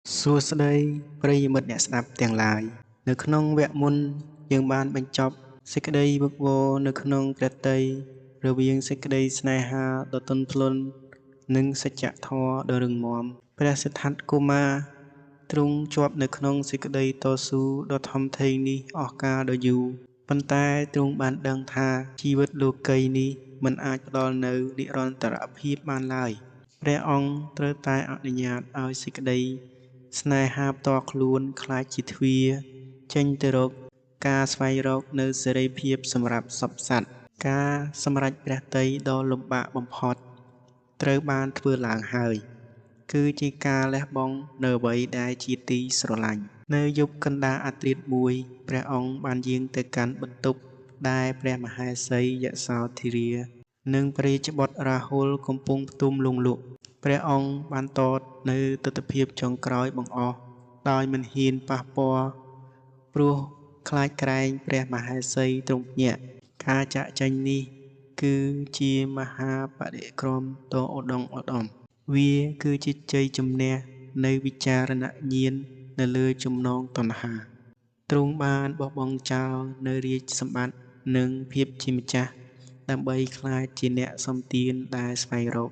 សួស្តីប្រិយមិត្តអ្នកស្ដាប់ទាំងឡាយ នៅក្នុងវគ្គមុនយើងបានបញ្ចប់សេចក្តីវឹកវរនៅក្នុងព្រះទ័យរវាងសេចក្តីស្នេហាដ៏ទន់ភ្លន់និងសច្ចធម៌ដ៏រឹងមាំព្រះសិទ្ធត្ថកុមារទ្រង់ជាប់នៅក្នុងសេចក្តីតស៊ូដ៏ធំធេងនេះអស់កាលដ៏យូរប៉ុន្តែទ្រង់បានដឹងថាជីវិតលោកីយ៍នេះមិនអាចផ្ដល់នូវនិរន្តរភាពបានឡើយព្រះអង្គត្រូវតែអនុញ្ញាតឲ្យសេចក្តីស្នេហាផ្ទាល់ខ្លួនក្លាយជាទ្វារចេញទៅរកការស្វែងរកនូវសេរីភាពសម្រាប់សព្វសត្វការសម្រេចព្រះទ័យដ៏លំបាកបំផុតត្រូវបានធ្វើឡើងហើយគឺជាការលះបង់នូវអ្វីដែលជាទីស្រឡាញ់នៅយប់កណ្ដាលអាធ្រាត្រមួយព្រះអង្គបានយាងទៅកាន់បន្ទប់ដែលព្រះមហេសីយសោធិរានិងព្រះរាជបុត្ររាហុលកំពុងផ្ទុំលង់លក់ព្រះអង្គបានតតនៅទិដ្ឋភាពចុងក្រោយបង្អស់ដោយមិនហ៊ានប៉ះពាល់ព្រោះខ្លាចក្រែងព្រះមហេសីទ្រង់ភ្ញាក់ការចាកចេញនេះគឺជាមហាបរិក្រមដ៏ឧត្តុង្គឧត្តមវាគឺជាជ័យជំនះនៃវិចារណញ្ញាណនៅលើចំណងតណ្ហាទ្រង់បានបោះបង់ចោលនៅរាជសម្បត្តិនិងភាពជាម្ចាស់ដើម្បីក្លាយជាអ្នកសុំទានដែលស្វែងរក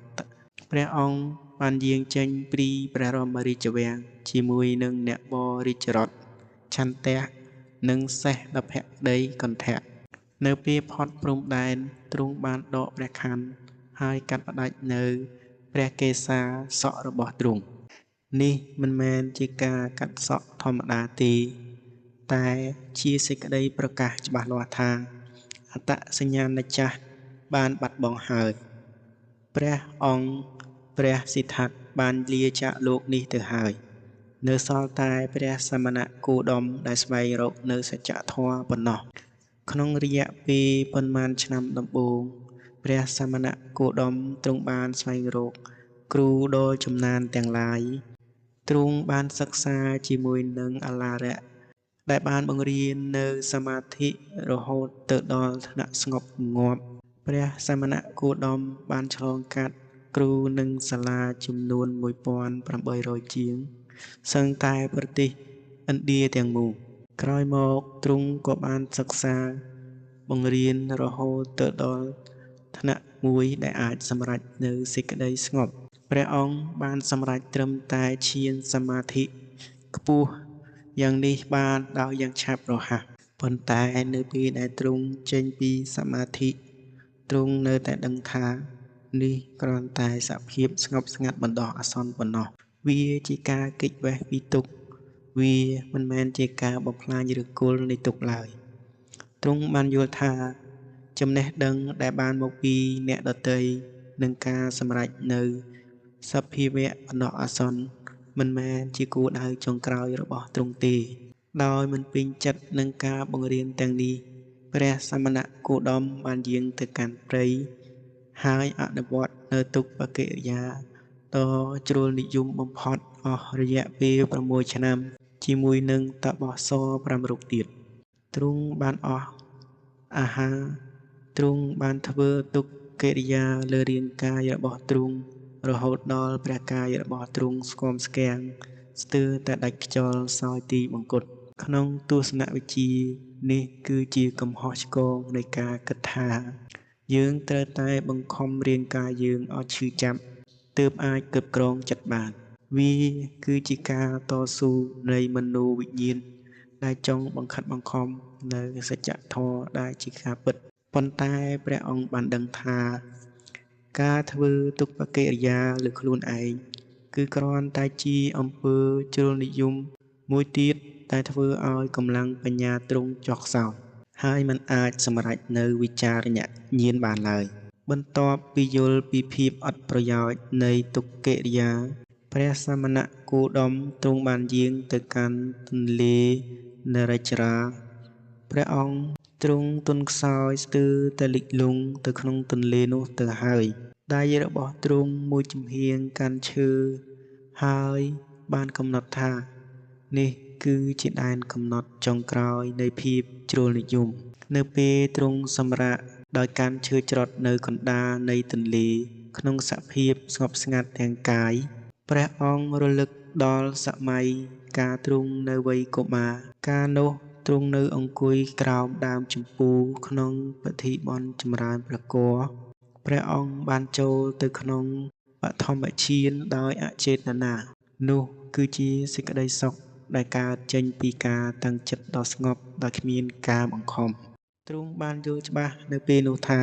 ព្រះអង្គបានយាងចេញពីព្រះបរមរាជវាំងជាមួយនឹងអ្នកបរិជ្ជរថឆន្ទៈនិងសេះដ៏ភក្តីកន្ធៈនៅពេលផុតព្រំដែនទ្រង់បានដកព្រះខ័នហើយកាត់ផ្តាច់នៅព្រះកេសាសក់របស់ទ្រង់នេះមិនមែនជាការកាត់សក់ធម្មតាទេតែជាសេចក្តីប្រកាសច្បាស់លាស់ថាអត្តសញ្ញាណចាស់បានបាត់បង់ហើយព្រះអង្គព្រះសិទ្ធត្ថបានលាចាកលោកនេះទៅហើយនៅសល់តែព្រះសមណគោតមដែលស្វែងរកនៅសច្ចធម៌ប៉ុណ្ណោះក្នុងរយៈពេលប៉ុន្មានឆ្នាំដំបូងព្រះសមណគោតមទ្រង់បានស្វែងរកគ្រូដ៏ចំណានទាំងឡាយទ្រង់បានសិក្សាជាមួយនឹងអាឡារៈដែលបានបង្រៀននៅសមាធិរហូតទៅដល់ថ្នាក់ស្ងប់ងាប់ព្រះសមណគោតមបានឆ្លងកាត់គ្រូនិងសាលាចំនួន1800ជាងសឹងតែប្រទេសឥណ្ឌាទាំងមូលក្រោយមកទ្រង់ក៏បានសិក្សាបង្រៀនរហូតទៅដល់ថ្នាក់មួយដែលអាចសម្រេចនៅសេចក្តីស្ងប់ព្រះអង្គបានសម្រេចត្រឹមតែឈានសមាធិខ្ពស់យ៉ាងនេះបានដោយយ៉ាងឆាប់រហ័សប៉ុន្តែនៅពេលដែលទ្រង់ចេញពីសមាធិទ្រង់នៅតែដឹងថានេះគ្រាន់តែសភាពស្ងប់ស្ងាត់បណ្ដោះអាសន្នប៉ុណ្ណោះវាជាការគេចវេះពីទុក្ខវាមិនមែនជាការបំផ្លាញឫសគល់នៃទុក្ខឡើយទ្រង់បានយល់ថាចំណេះដឹងដែលបានមកពីអ្នកដទៃនិងការសម្រេចនៅសភាវៈបណ្ដោះអាសន្នមិនមែនជាគោលដៅចុងក្រោយរបស់ទ្រង់ទេដោយមិនពេញចិត្តនឹងការបង្រៀនទាំងនេះព្រះសមណគោតមបានយាងទៅកាន់ព្រៃហើយអនុវត្តនៅទុក្ខកិរិយាដ៏ជ្រុលនិយមបំផុតអស់រយៈពេល6ឆ្នាំជាមួយនឹងតបស5រូបទៀតទ្រង់បានអស់អាហារទ្រង់បានធ្វើទុក្ខកិរិយាលើរាងកាយរបស់ទ្រង់រហូតដល់ព្រះកាយរបស់ទ្រង់ស្គមស្គាំងស្ទើរតែដាច់ខ្យល់សោយទីបង្គត់ក្នុងទស្សនវិជ្ជានេះគឺជាកំហុសឆ្គងនៃការគិតថាយើងត្រូវតែបង្ខំរាងកាយយើងឲ្យឈឺចាប់ទើបអាចគ្រប់គ្រងចិត្តបានវាគឺជាការតស៊ូនៃមនោវិញ្ញាណដែលចង់បង្ខិតបង្ខំនៅសច្ចធម៌ដែលជាការពិតប៉ុន្តែព្រះអង្គបានដឹងថាការធ្វើទុក្ខកិរិយាលើខ្លួនឯងគឺគ្រាន់តែជាអំពើជ្រុលនិយមមួយទៀតតែធ្វើឲ្យកម្លាំងបញ្ញាទ្រង់ចុះខ្សោយហើយមិនអាចសម្រេចនៅវិចារណញ្ញាណបានឡើយបន្ទាប់ពីយល់ពីភាពអត់ប្រយោជន៍នៃទុក្ខកិរិយាព្រះសមណគោតមទ្រង់បានយាងទៅកាន់ទន្លេនរិជ្រាព្រះអង្គទ្រង់ទន់ខ្សោយស្ទើរតែលិចលង់ទៅក្នុងទន្លេនោះទៅហើយដៃរបស់ទ្រង់មួយចំហៀងកាន់ឈើហើយបានកំណត់ថានេះគឺជាដែនកំណត់ចុងក្រោយនៃភាពជ្រុលនិយមនៅពេលទ្រង់សម្រាកដោយកាន់ឈើច្រត់នៅកណ្ដាលនៃទន្លេក្នុងសភាពស្ងប់ស្ងាត់ទាំងកាយ ព្រះអង្គរលឹកដល់សម័យកាលទ្រង់នៅវ័យកុមារ កាលនោះទ្រង់នៅអង្គុយក្រោមដើមជម្ពូក្នុងពិធីបុណ្យចម្រើនព្រះគមន៍ ព្រះអង្គបានចូលទៅក្នុងបឋមឈានដោយអចេតនា នោះគឺជាសេចក្តីសុខដែលកើតចេញពីការតាំងចិត្តដ៏ស្ងប់ដោយគ្មានការបង្ខំ ទ្រង់បានយល់ច្បាស់នៅពេលនោះថា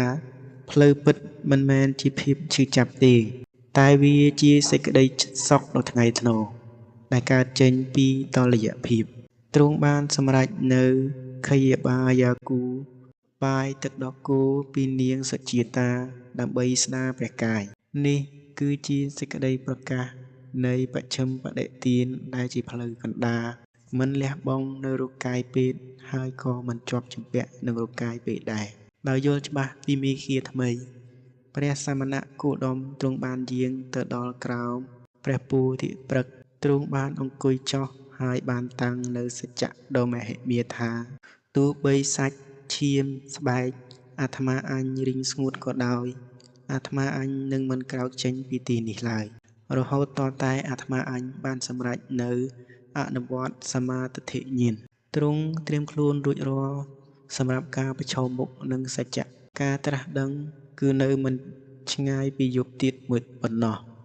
ផ្លូវពិតមិនមែនជាភាពឈឺចាប់ទេ តែវាជាសេចក្តីសុខដ៏ថ្លៃថ្នូរដែលកើតចេញពីតុល្យភាព ទ្រង់បានសម្រេចនូវខយាបាយាគូ បាយទឹកដោះគោពីនាងសុជាតាដើម្បីស្ដារព្រះកាយ នេះគឺជាសេចក្តីប្រកាសនៃបច្ឆិមបដិទានដែលជាផ្លូវកណ្ដាល មិនលះបង់នូវរូបកាយពេក ហើយក៏មិនជាប់ជំពាក់នឹងរូបកាយពេកដែរ ដោយយល់ច្បាស់ពីមាគ៌ាថ្មី ព្រះសមណគោតមទ្រង់បានយាងទៅដល់ក្រោមព្រះពោធិព្រឹក្ស ទ្រង់បានអង្គុយចុះហើយបានតាំងនូវសច្ចៈដ៏មហិមាថា ទោះបីសាច់ឈាមស្បែកអាត្មាអញរីងស្ងួតក៏ដោយ អាត្មាអញនឹងមិនក្រោកចេញពីទីនេះឡើយ រហូតទាល់តែអាត្មាអញបានសម្រេចនូវអនុវត្តសមាទិដ្ឋិញាណ ទ្រង់ត្រៀមខ្លួនរួចរាល់សម្រាប់ការប្រឈមមុខនឹងសច្ចៈ ការត្រាស់ដឹងគឺនៅមិនឆ្ងាយពីយប់ទៀតមួយប៉ុណ្ណោះ។